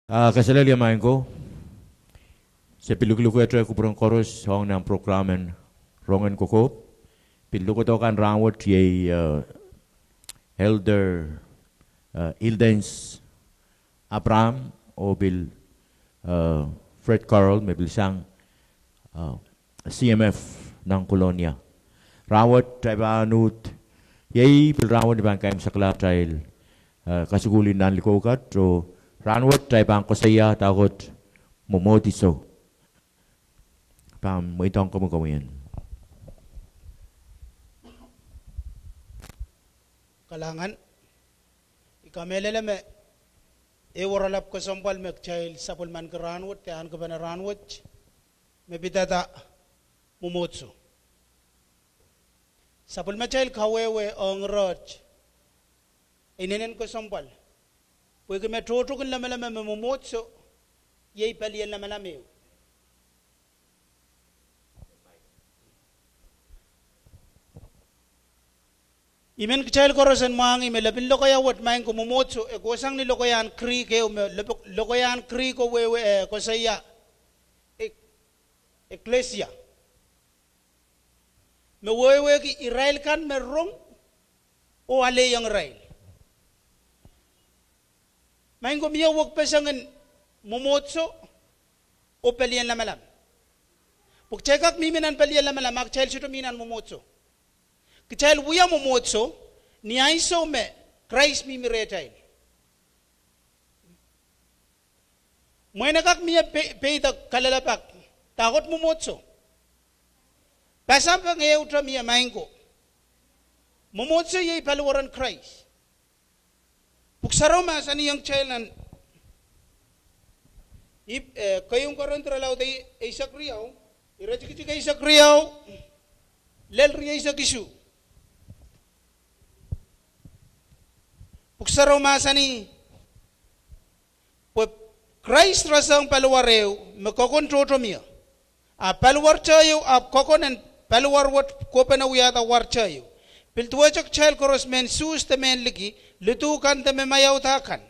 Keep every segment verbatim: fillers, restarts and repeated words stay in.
Ah, kaselehlie maing ko. Se pil luklukehte kupwuren koaros ong nan prokram en Rongen Kokohp. Pil lukodo kan rahnwet iei, eh, Elder, eh, Ildens Abraham, oh pil, eh, Fred Carl, me pil sang, eh, C M F nan Kolonia. Rahnwet kitail pahn uhd, iei pil rahnwet ni pahn kaimwisekla kitail, eh, kasukuhl en nan likou kat, oh rahnwet kitail pahn koasoia dahkot mwomwohdiso. Pahn mweidohng komwi komwi en. Kalahngan, I kamehlele me ehu oaralap kesempwal me kitail sapwellimaniki rahnwet, de ahneki pahn rahnwet, me pidada mwomwohdiso. Sapwellimatail kawehwe ong irail inenen kesempwal, pwehki me tohto kin lemeleme me mwomwohdiso iei pelien lamalam ehu. I men kitail koaros en mwahngih me lepin lokaia wet, maing ko, mwomwohdiso e kohsang ni lokaiahn Greek ehu me lep-, lokaiahn Greek o wehwe, eh, koasoia ek-, ekklesia. Me wehwehki irail kan me rong oh alehiong irail. Maing ko, mie wekpesengin mwomwohdiso oh pelien lamalam. Pwe kitail kak mihmi nan pelien lamalam ma kitail sohte mi nan mwomwohdiso. Kitail wia mwomwohdiso ni ansou me Krais mihmi rehtail. Mwein e kak mie pe-, peidek kalelapak, dahkot mwomwohdiso. Pasapeng ehute mie, maing ko. Mwomwohdiso iei paliwaren Krais. Pwuhk Sarawi mahsanihong kitail nan ip-, eh, Keieun Korint irelaud eisek riau, iretikitik eisek riau lel rieisek isuh. Pwuhk Sarawi mahsanih, pwe Krais rasehng paliwar ehu me kokon tohto mie. A paliwar tehieu ahpw kokon en paliwar wet kohpene wiahda war tehieu. Pil duwehte kitail koaros mehn Suhs de mehn liki, lidu kan de me maiauda kan,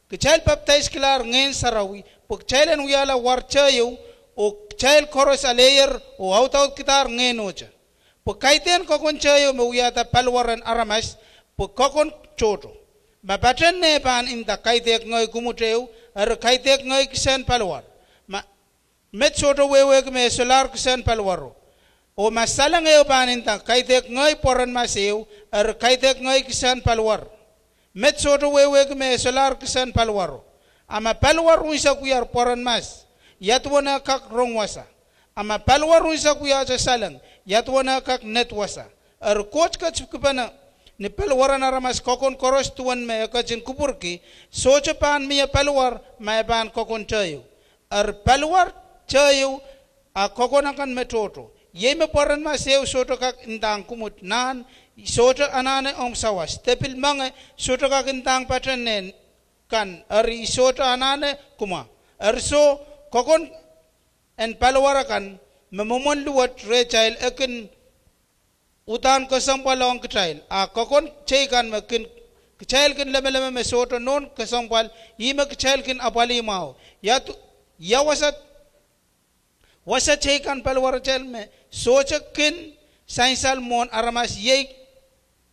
kitail papidaiskilahr Ngehn Sarawi pwe kitail en wiahla war tehieu, oh kitail koaros aleier oh audaudkidahr Ngehnohte. Pwe kaidehn kokon tehieu me wiahda paliwar en aramas, pwe kokon tohto. Ma patehn neh pahn nda, kaidehk ngehi kumwut ehu, eri kaidehk ngehi kisehn paliwar. Ma met sohte wehwehki me e solahr kisehn paliwaro. Oh ma saleng ehu pahn nda, kaidehk ngehi pwoaren mas ehu, eri kaidehk ngehi kisehn paliwar. Met sohte wehwehki me e solahr kisehn paliwaro. A ma paliwar unsek wiahr pwoaren mas, ia duwen eh kak rong wasa? A ma paliwar unsek wiahte saleng, ia duwen eh kak ned wasa? Eri Koht ketikipene ni paliwaren aramas kokon koaros duwen me e ketin kupwurki. Sohte pahn mie paliwar ma e pahn kokon tehieu. Eri paliwar tehieu a kokon akan me tohto. Iei me pwoaren mas ehu sohte kak ndahng kumwut, Nahn, I sohte anahne omw sawas, de pil menge, sohte kak ndahng patehn neh kan, Eri I sohte anahne kumwa. Eri soh, kokon en paliwar akan me mwomwen luwet rehtail e kin uhdahn kesempwal ong kitail. A kokon teikan me kin, kitail kin lemeleme me sohte nohn kesempwal, ih me kitail kin apwalih mwahu. Ia du-, ia wasa, wasa teikan paliwaratail me sohte kin sansal mwohn aramas, iei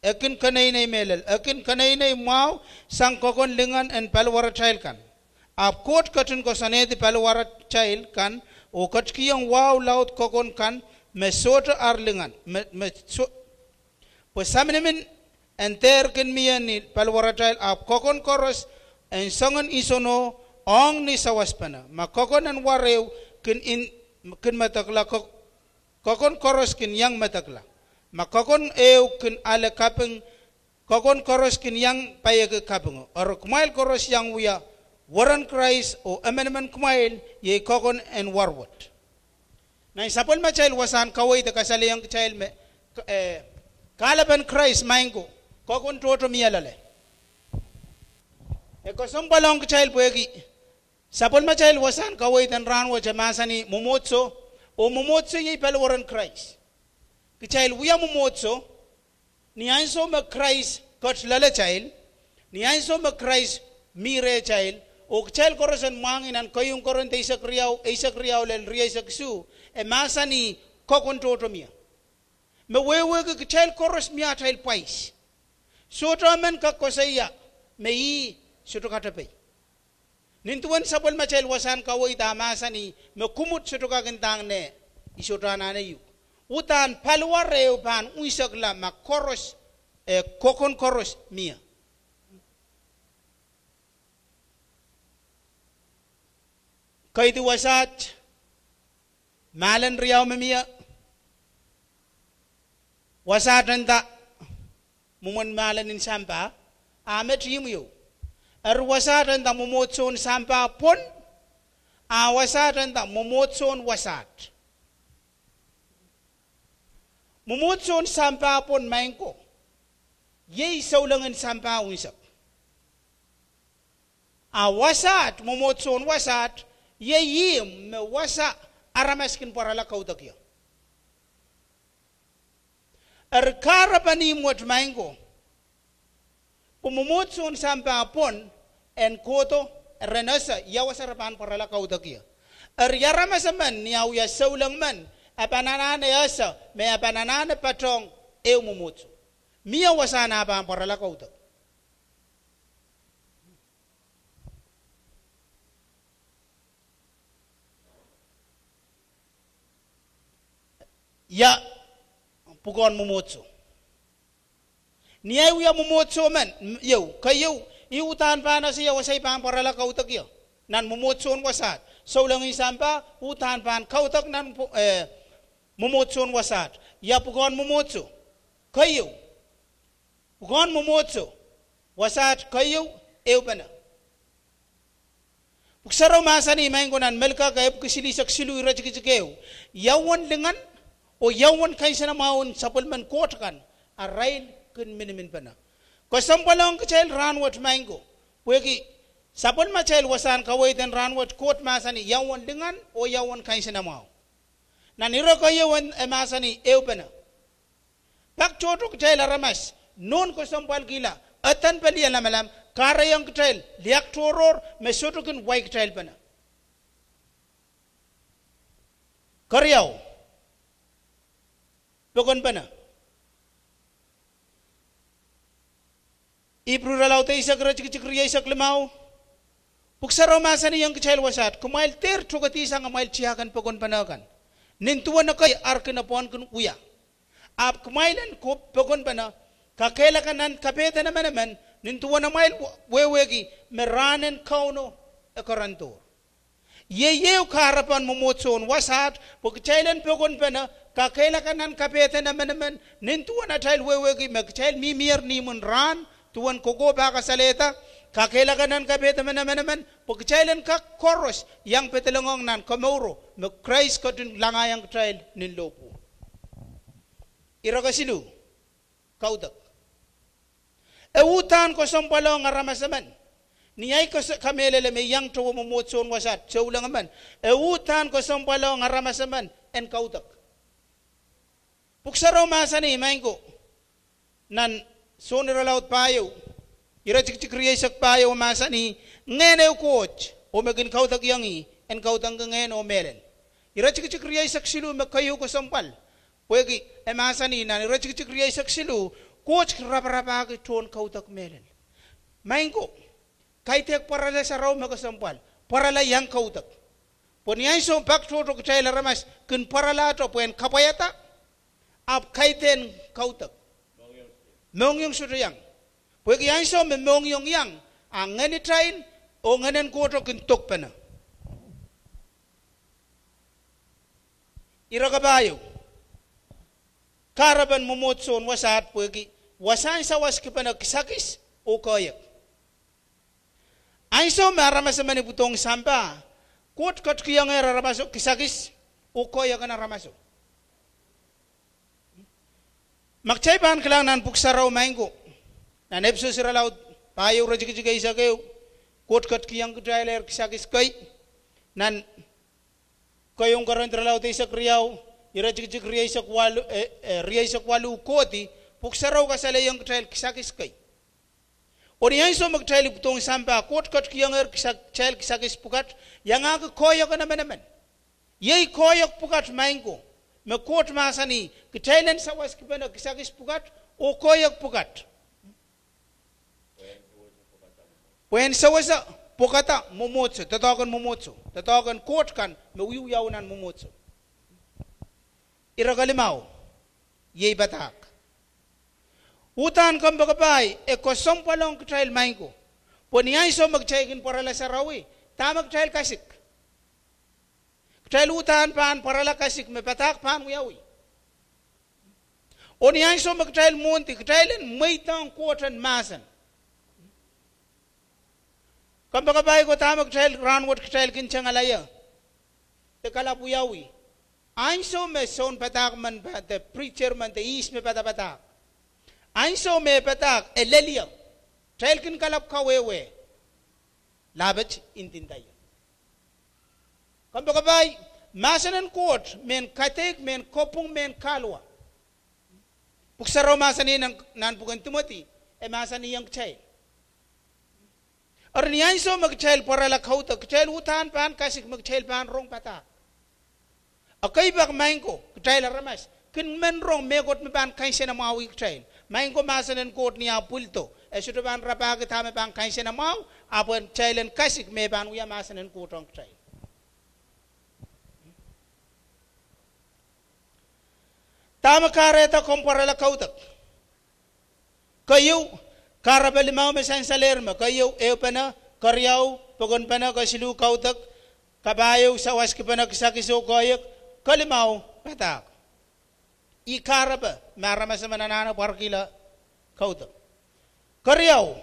e kin keneinei mehlel, e kin keneinei mwahu sang kokon lingan en paliwaratail kan. Ahpw Koht ketin koasoanehdi paliwaratail kan oh ketikihong wahu laud kokon kan me sohte ar lingan, me, me so-, pwe saminimin en dehr kin mie ni paliwaratail, ahpw kokon koaros en soangen nsenoh ong ni sawaspene. Ma kokon en war ehu kin in-, kin medekla, ko-, kokon koaros kin iang medekla. Ma kokon ehu kin ale kaping, kokon koaros kin iang paieki kapingo. Eri kumwail koaros iang wia weren Krais oh emenemen kumwail iei kokon en war wet. Nan sapwellimatail wasahn kaweid e kasalehiong kitail me, eh, kahlapen Krais, maing ko, kokon tohto mie loale. E kesempwal ong kitail pwehki sapwellimatail wasahn kaweid en rahnwet e mahsanih mwomwohdiso, oh mwomwohdiso iei paliwaren Krais. Kitail wia mwomwohdiso ni ansou me Krais ket loaletail, ni ansou me Krais mi rehtail, Oh kitail koaros en mwahngih nan keieun Korint eisek riau, eisek riau lel rieisek isuh, e mahsanih, kokon tohto mie. Me wehwehki kitail koaros mie atail pwais. Sohte emen kak koasoia me ih sohte katepei. Nin duwen sapwellimatail wasahn kaweid a mahsanih me kumwud sohte kak ndahng neh, I sohte anahne uhk. Uhdahn paliwar ehu pahn unsekla ma koaros, eh, kokon koaros mie. Keidi wasaht, mahlen riau me mie, wasaht en nda mwomwen mahlen en sampah, a met ihmw ieu. Eri wasaht en nda mwomwohdiso en sampah pwon, a wasaht en nda mwomwohdiso en wasaht. Mwomwohdiso en sampah pwon, maing ko, iei souleng en sampah unsek. A wasaht, mwomwohdiso en wasaht, iei ihmw me wasa aramas kin pwarala kaudok ie. Eri kahrepen ihmw wet, maing ko, pwe mwomwohdiso en sampah pwon en kohdo, ren ese ia wasa re pahn pwarala kaudok ie. Eri aramas emen ni ah wia souleng men, e pahn anahne ese me e pahn anahne patohng ehu mwomwohdiso. Mie wasahn ah pahn pwarala kaudok. Ia pwukoahn mwomwohdiso? Ni ahi wia mwomwohdiso men, ieu, keieu, ih uhdahn pahn ese ia wasa I pahn pwarala kaudok ie. Nan mwomwohdiso en wasaht, souleng en sampah, uhdahn pahn kaudok nan, eh, mwomwohdiso en wasaht. Ia pwukoahn mwomwohdiso? Keieu. Pwukoahn mwomwohdiso, wasaht keieu, ehupene. Pwuhk Sarawi mahsanih, maing ko, nan Melkahka epwiki silihsek siluh, iretikitik ehu, ia uwen lingan oh ia uwen kainsenamwahu en sapwellimen Koht kan arail kin miniminpene. Kesempwal ong kitail rahnwet, maing ko, pwehki sapwellimatail wasahn kaweid en rahnwet, Koht mahsanih ia uwen lingan oh ia uwen kainsenamwahu. Nan ire keieu e mahsanih ehupene. Pak tohto kitail aramas, nohn kesempwalkihla, eden pelien lamalam, kahrehiong kitail liak tohrohr me sohte kin wai kitailpene. Keriau, pokonpene. Ipru irelaud eisek, iretikitik rieisek limau. Pwuhk Sarawi mahsanihong kitail wasaht, kumwail dehr tokedihsang amwail tiahk en pokonpene kan. Nin duwen ekei ar kin pwon kin wia. Ahpw kumwail en ko- pokonpene, kakehlaka nan kapehden emenemen, nin duwen amwail wehwehki me rahnen Kauno e kerendohr. Iei ehu kahrepen mwomwohdiso en wasaht, pwe kitail en pokonpene, kakehlaka nan kapehden emenemen, nin duwen atail wehwehki me kitail mihmier ni imwin rahn, duwen kokohp ah kasalehda, kakehlaka nan kapehden emenemen, pwe kitail en kak koaros iang pedolong nan komouro me Krais ketin langaiong kitail nin lohpwuo. Ire kesiluh, kaudok. E uhdahn kesempwal ong aramas emen. Ni ahi kamehlele me iang towe mwomwohdiso en wasaht, souleng emen, e uhdahn kesempwal ong aramas emen en kaudok. Pwuhk Sarawi mahsanih, maing ko, nan Sohn irelaud pahieu, iretikitik rieisek pahieu mahsanih, Ngehn ehu Koht, oh me kin kaudokiong ih, en kaudokki ngehn oh mehlel. Iretikitik rieisek siluh me keieu kesempwal, pwehki e mahsanih nan iretikitik rieisek siluh, Koht raparapahki tohn kaudok mehlel. Maing ko, kaidehk pwarala sarawi me kesempwal, pwarala iang kaudok. Pwe ni ansou pak tohto kitail aramas kin pwaralahte pwehn kapwaiada, ahpw kaidehn kaudok, mohngiong sohte iang. Pwehki ansou me mohngiong iang, a ngenitail oh ngehnen Kohto kin dokpene. Ire kapahieu, kahrepen mwomwohdiso en wasaht pwehki wasahn sawas kipene kisakis oh koahiek. Ansou me aramas emen ipwidohng sampah, Koht ketikihongehr aramaso kisakis oh koahiek en aramaso. Ma kitail pahn kilang nan Pwuhk Sarawi, maing ko, nan Episos irelaud pahieu, iretikitik eisek ehu, Koht ketikihong kitailehr kisakis kei. Nan keieun Korint irelaud eisek riau, iretikitik rieisek waluh, eh, eh, rieisek waluh kohdi, Pwuhk Sarawi kasalehiong kitail kisakis kei. Oh ni ansou me kitail ipwidohng sampah, Koht ketikihongehr kisa-, kitail kisakis pwukat, iangahki koahiek en emenemen. Iei koahiek pwukat, maing ko, me Koht mahsanih kitail en sawaskipene kisakis pwukat oh koahiek pwukat, pwe en sewese pwokada mwomwohdiso, doadoahk en mwomwohdiso, doadoahk en Koht kan me wiewiawi nan mwomwohdiso. Ire kalimau, iei padahk. Uhdahn kompoakepahi e kesempwal ong kitail, maing ko, pwe ni ansou me kitail kin pwarala sarawi, dahme kitail kasik? Kitail uhdahn pahn pwarala kasik me padahk pahn wiawi. Oh ni ansou me kitail mwohndi, kitail en mweidohng Koht en mahsen. Kompoakepahi ko, dahme kitail rahnwet kitail kin tengala ie de kalap wiawi? Ansou me sounpadahk men pa-, de preacher men de ihs me padapadahk, ansou me padahk e lel ie, kitail kin kalap kawehwe, lahpet ndinda ie. Kompoakepahi, mahsen en Koht mehn kadeik, mehn kopwung, mehn kahluwa. Pwuhk Sarawi mahsanih nan, nan pwuken Timoty, e mahsanihong kitail, eri ni ansou me kitail pwarala kaudok, kitail uhdahn pahn kasik me kitail pahn rong padahk. Ekei pak, maing ko, kitail aramas kin men rong mehkot me pahn kansenamwahwih kitail. Maing ko, mahsen en Koht ni ah pwilido, e sohte pahn rapahki dahme pahn kansenamwahu, ahpw kitail en kasik me pahn wia mahsen en Koht ong kitail. Dahme kahrehda komw pwarala kaudok? Keieu, kahrepe limau me sansalehr me: keieu, ehupene; keriau, pokonpene; kesiluh, kaudok; kapahieu, sawaskipene kisakis oh koahiek; kelimau, padahk. Ih kahrepe me aramas emen anahne pwarkihla kaudok. Keriau,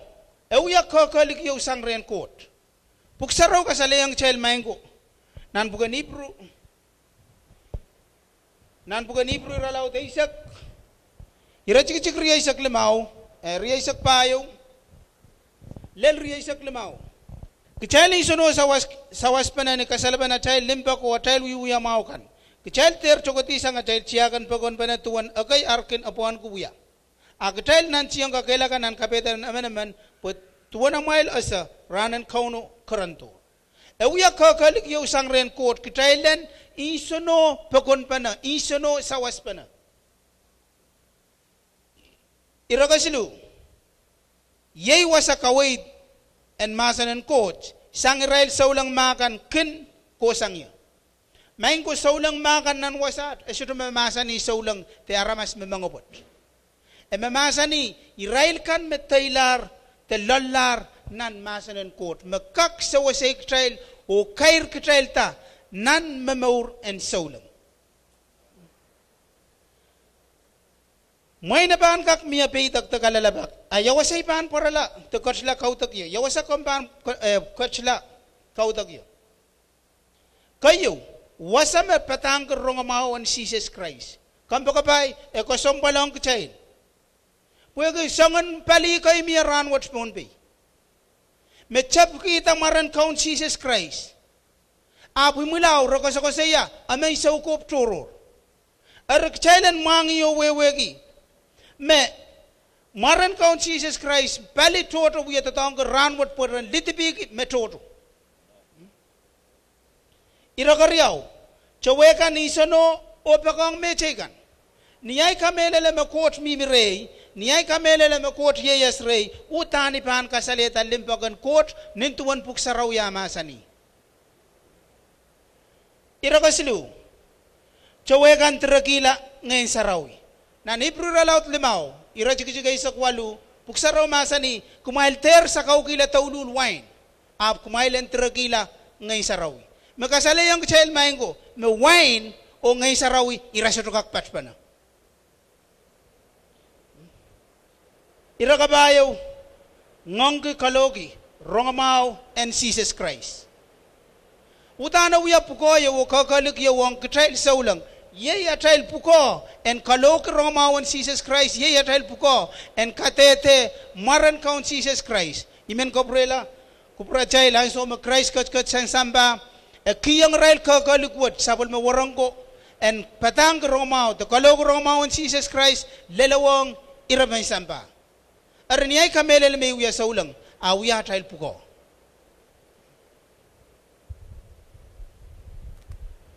e wia kehkehlik ieu sang rehn Koht. Pwuhk Sarawi kasalehiong kitail, maing ko, nan pwuken Ipru, nan pwuken Ipru irelaud eisek, iretikitik rieisek limau, eh, rieisek pahieu lel rieisek limau: Kitail insono sawas, sawaspene ni kasalepen atail limpoak oh atail wiewiamwahu kan. Kitail dehr tokedihsang atail tiahk en pokonpene duwen ekei ar kin epwehnki wia. A kitail nantihong kakehlaka nan kapehdahn emenemen, pwe duwen amwail ese rahn en Kauno kerendohr. E wia kehkehlik ieu sang rehn Koht kitail en insono pokonpene, insono sawaspene. Ire kesiluh, iei wasa kaweid en mahsen en Koht sang irail souleng mah kan kin kohsang ie. Maing ko, souleng mah kan nan wasaht e sohte me mahsanih souleng de aramas me mengepwet. E me mahsanih irail kan me deilahr de loallahr nan mahsen en Koht, me kak sewesei kitail oh kairkitailda nan momour en souleng. Mwein e pahn kak mie peidek de kalelapak, a ia wasa I pahn pwarala de ketila kaudok ie? Ia wasa komw pahn ke-, eh, ketila kaudok ie? Keieu, wasa me padahngki rongamwahu en Sises Krais. Kompoakepahi, e kesempwal ong kitail. Pwehki soangen pali kei mie rahnwet Pohnpei me tepkihda mwaren Kaun Sises Krais, ahpw imwilahu re koasokoasoia emen soukohp tohrohr. Eri kitail en mwahngih oh wehwehki me mwaren Kaun Sises Krais pali tohto wie doadoahngki rahnwet pwe ren lidipihki me tohto. Ire keriau, towehkan insono oh poakohng mehteikan. Ni ahi kamehlele me Koht mihmi rehi, ni ahi kamehlele me Koht ieias rehi, uhdahn I pahn kasalehda limpoak en Koht nin duwen Pwuhk Sarawi eh mahsanih. Ire kesiluh, towehkan direkihla Ngehn Sarawi. Nan Ipru irelaud limau, iretikitik eisek waluh, Pwuhk Sarawi mahsanih, kumwail dehr sakaukihla douluhl wain, ahpw kumwail en direkihla Ngehn Sarawi. Me kasalehiong kitail, maing ko, me wain oh Ngehn Sarawi ira sohte kak patpene. Ire kapahieu, ngoangki kalohki rongamwahu en Sises Krais. Uhdahn e wia pwukoa ieu oh kehkehlik ieu ong kitail souleng. Iei atail pwukoa, en kalohki rongamwahu en Sises Krais. Iei atail pwukoa, en kadehde mwaren Kaun Sises Krais. I men kupwurehla, kupwuratail ansou me Krais ketiket sang sampah, e kihong irail kehkehlik wet, sapwellime wahnpoaron ko, en padahngki rongamwahu de kalohki rongamwahu en Sises Krais, lelohng irepen sampah. Eri ni ahi kamehlele me I wia souleng, a wia atail pwukoa.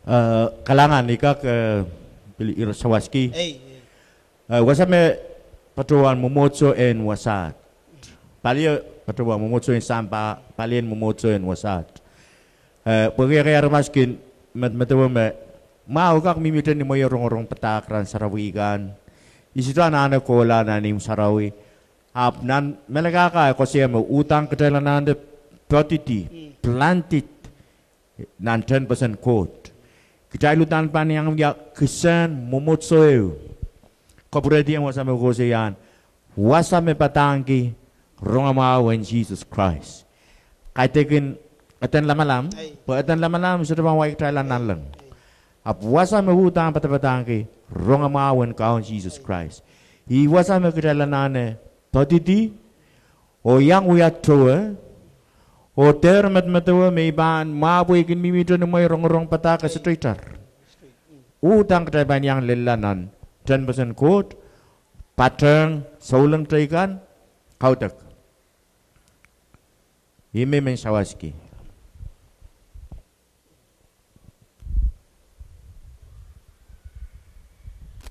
Eh, kalahngan, I kak, eh, pil ire sawaski. Ei, ei. Eh, wasa me patohwan mwomwohdiso en wasaht. Pali e patohwan mwomwohdiso en sampah, pali en mwomwohdiso en wasaht. Eh, pwehki ekei aramas kin medemedewe me, mwahu kak mihmihte ni mwehi rongorong padahk rahn sarawi kan. I sohte anahne kohla nan ihmw sarawi. Ahpw nan Melkahka e koasoia me uhdahn kitail anahne poadidi, planted, nan tehnpasen Koht. Kitail uhdahn pahn iang wia kisehn mwomwohdiso ehu. Kapwurehdi wasa me koasoiahn, wasa me padahngki rongamwahu en Sises Krais. Kaidehkin eden lamalam, pwe eden lamalam sohte pahn wai kitail nan nanleng. Ahpw wasa me uhdahn padapadahngki rongamwahu en Kaun Sises Krais. Ih wasa me kitail anahne poadidi, oh iang wia towe, oh dehr medemedewe me I pahn mwahu pwe I kin mihmihte ni mwehi rongorong padahk e sohte itar. Uhdahn kitail pahn iang lella nan tehnpasen Koht, patehng souleng teikan, kaudok. Ihme I men sawaski.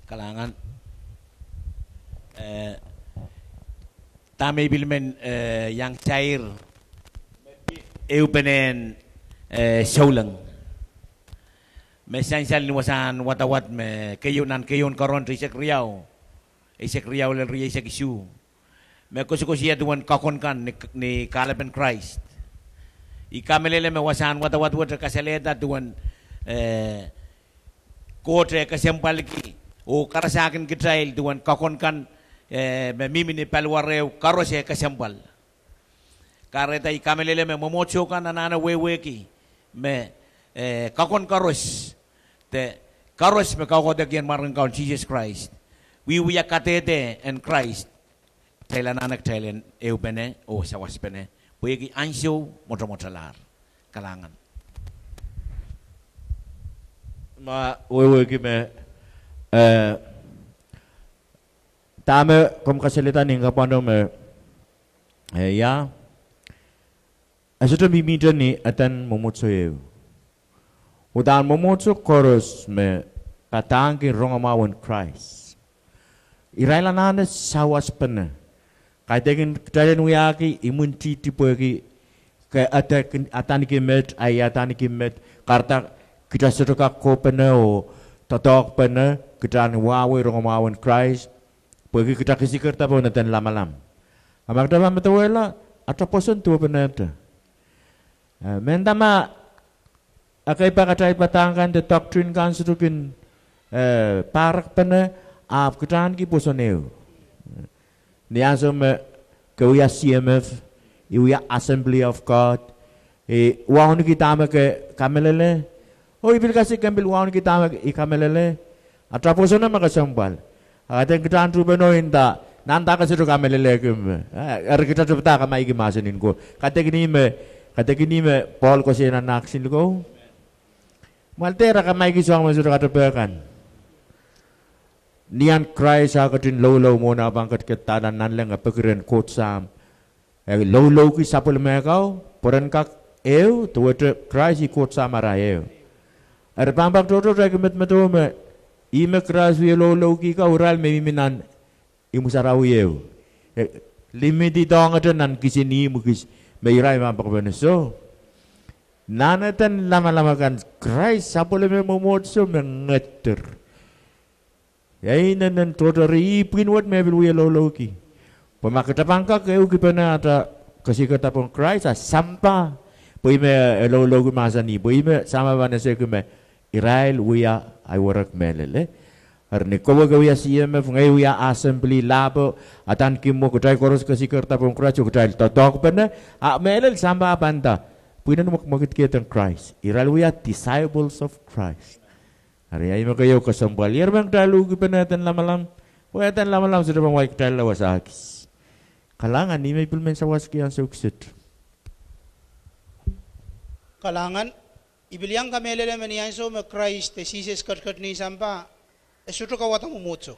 Kalahngan. Eh, dahme I pil men, eh, iang sair, ehupenehn, eh, souleng. Me sansal ni wasahn wadawad me keio, nan Keieun Korint eisek riau, eisek riau lel rieisek isuh. Me koasokoasoia duwen kakon kan ni, ni kahlepen Krais. I kamehlele me wasahn wadawad wet e kasalehda duwen, eh, Koht e kesempwalki oh karasahkin kitail duwen kakon kan, eh, me mihmi ni paliwar ehu koaros e kesempwal. Kahrehda I kamehlele me mwomwohdiso kan anahne wehwehki me, eh, kakon koaros, de koaros me kaukaudok ien mwaren Kaun Sises Krais, wiewia kadehde en Krais, kitail anahne kitail en ehupene oh sawaspene, pwehki ansou mwotomwotalahr. Kalahngan. Ma wehwehki me, eh, dahme komw kasalehda ni kapwano me, eh, ia, e sohte mihmihte ni eden mwomwohdiso ehu. Uhdahn mwomwohdiso koaros me padahngki rongamwahu en Krais, irail anahne sawaspene. Kaidehkin kitail en wiahki imwintihti pwehki ke adaneki met, ahi adaneki met, kahrehda kita sohte kak kohpene oh doadoahkpene, kita en wahwei rongamwahu en Krais, pwehki kita kesikerda pohn eden lamalam. A ma kita pahn medewehla, ata pwoson duwepenehte. Eh, mehnda ma ekei pak atail padahk kan de doctrine kan sohte kin, eh, pahrekpene, ahpw kita ahneki pwoson ehu. Ni ansou me ke wia C M F, I wia Assembly of God, I wauneki dahme ke kamehlele, oh I pil kasik ke pil wauneki dahme I kamehlele, ata pwoson me kesempwal. A kaidehn kita en tuhpeno nda, nanda ke sohte kamehlelehki me, eh, eri kita sohte padahk kamaiki mahsen en Koht. Kaidehkin me, kaidehkin me Pohl koasoia nan Acts likou, mwail dehr kamaiki soahng me sohte katepe kan. Ni ahn Krais eh ketin loulou mwohn eh pahn ketiket nan nanleng, e peki rehn Koht Sahm, e loulouki sapwellime kau, pwe ren kak ehu, duwehte Krais ih Koht Sahm ara ehu. Eri pahn pak tohto kitail kin medemedewe me, ihme Krais wie loulouki kau irail me mihmi nan imwi sarawi ehu. Eh, limit idohngete nan kisin imwi kis, me irail pahn pak pene soh. Nan eden lamalam akan, Krais sapwellime mwomwohdiso me ngeder. Ia inenen tohto ih pwihn wet me pil wie loulouki. Pwe ma kita pahn kak ehukipene ata kesikerda pohn Krais a sampah, pwe ih me e loulouki mahsanih, pwe ih me sampah pahn esehki me irail wia ahi werek mehlel. Eri ni kowe ke wia C M F, ngehi wia Assembly, Lahpo, adaneki mwo, kitail koaros kesikerda pohn Krais oh kitail doadoahkpene, a mehlel sampah pahn nda, pwihnen mwekidkihd en Krais. Irail wia disciples of Christ. Eri ia ihme keieu kesempwal, ih me kitail ehukipene eden lamalam, pwe eden lamalam sohte pahn wai kitail la wasa kis. Kalahngan, ihme I pil men sawaski ansou kiset. Kalahngan, I pil iang kamehlele me ni ansou me Krais de Sises ketiket nin sampah, e sohte kawada mwomwohdiso.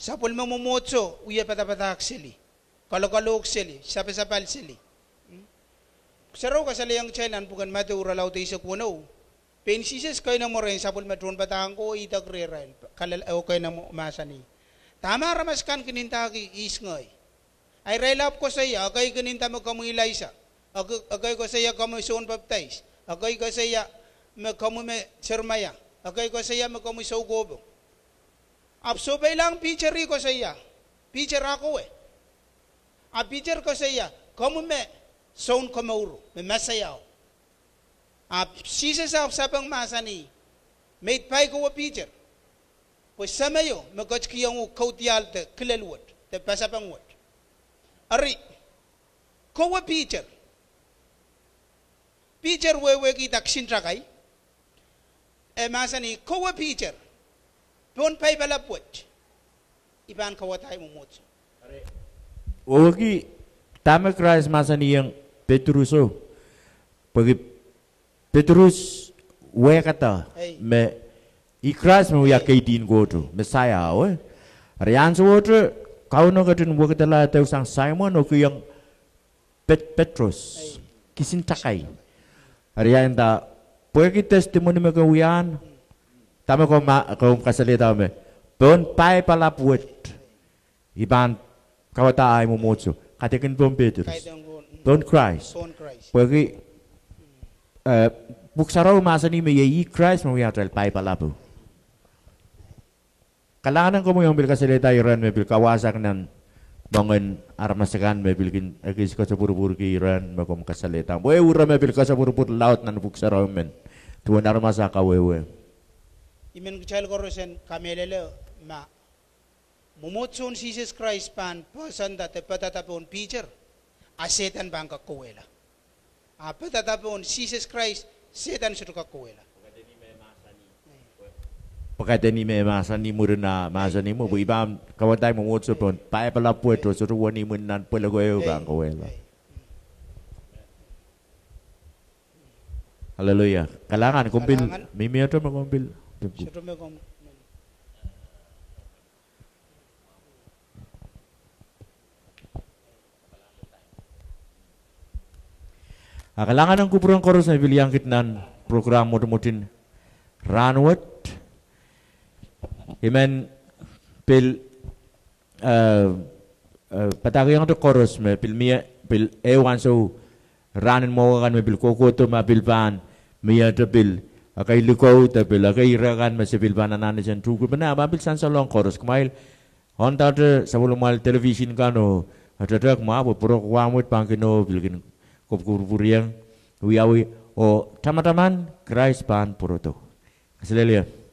Sapwellime mwomwohdiso wie padapadahk seli. kalokalohk seli, sapasapal seli. Pwuhk Sarawi kasalehiong kitail nan pwuken Madiu irelaud eisek weneu, pein Sises keinemwe rehn sapwellime tohnpadahk ko, idek rehrail, kalel-, oh keinemwe mahsanih: Dahme aramas akan kin ndahki ihs ngehi? A irail ahpw koasoia: Ekei kin nda me komwi Ilaisa. Ekei, ekei koasoia: Komwi Sohn Papidais. Ekei koasoia me komwi me Seremaia. Ekei koasoia me komwi soukohpo. Ahpw sohpeilahng Piter, ih koasoia, Piter, a kowe? A Piter koasoia: Komwi me Sounkomouro, me Mesaia. Ahpw Sises ahpw sapeng mahsanih: Meid pai kowe Piter, pwe Semeio me ketikihong uhk kaudiahl de kilel wet de pasapeng wet. Eri, kowe Piter. Piter wehwehkihda kisin takai. E mahsanih: Kowe Piter, pohn paipalap wet I pahn kauwadahi mwomwohdiso. Wehwehki dahme Krais mahsanihong Petrus o, pwehki Petrus wehkada me ih Krais me wia keidin Kohto, Mesaia o. Eri ansowohte Kauno ketin wekidala ehu sang Saimon oh kihong Pet-, Petros kisin takai. Eri e nda, pwehki testimony me ke wiahn, dahme komw ma-, komw kasalehda me pohn paipalap wet I pahn kauwada ahi mwomwohdiso. Kaidehn pohn Petrus, pohn Krais. Pwehki, eh, Pwuhk Sarawi mahsanih me iei ih Krais me wia atail paipalap. Kalahngan en komwi ong pil kasalehda irail me pil kawahsang nan moangen aramas akan me pil kin ekis kasapwurupwurki irail me komw kasalehda. Pwe ire me pil kasapwurupwur laud nan Pwuhk Sarawi men, duwen aramas ah kawehwe. I men kitail koaros en kamehlele ma mwomwohdisohn Sises Krais pahn poahsoanda de padahda pohn Piter, a Sehdan pahn kak kauwehla. A padahda pohn Sises Krais, Sehdan sohte kak kauwehla. Pwe kaidehn me mahsanih mwurin ah mahsanih mwo, pwe I pahn kauwadahi mwomwohdiso pohn paipalap wet oh sohte wenihmw nan pweleko ehu pahn kauwehla. Aleluia. Kalahngan, komw pil mihmihte me komw pil. A kalahngan en kupwuren koaros me pil iang kiht nan prokram mwotomwot en rahnwet. I men pil, eh, eh, padahkihongte koaros me pil mie, pil ehu ansou rahnen mwahu kan me pil kohkohdo ma pil pahn miehte pil ekei likou de pil ekei ire kan me se pil pahn anahne sen tuhkupene, a ma pil sansalohng koaros. Kumwail ondoahte sapwellimamwail television kan oh etetek mwahu pwe pwurok wahmwet pahn kin oh pil kin kopwurupwurieng, wiawi oh tamataman Krais pahn pwurodo. Kaselehlie.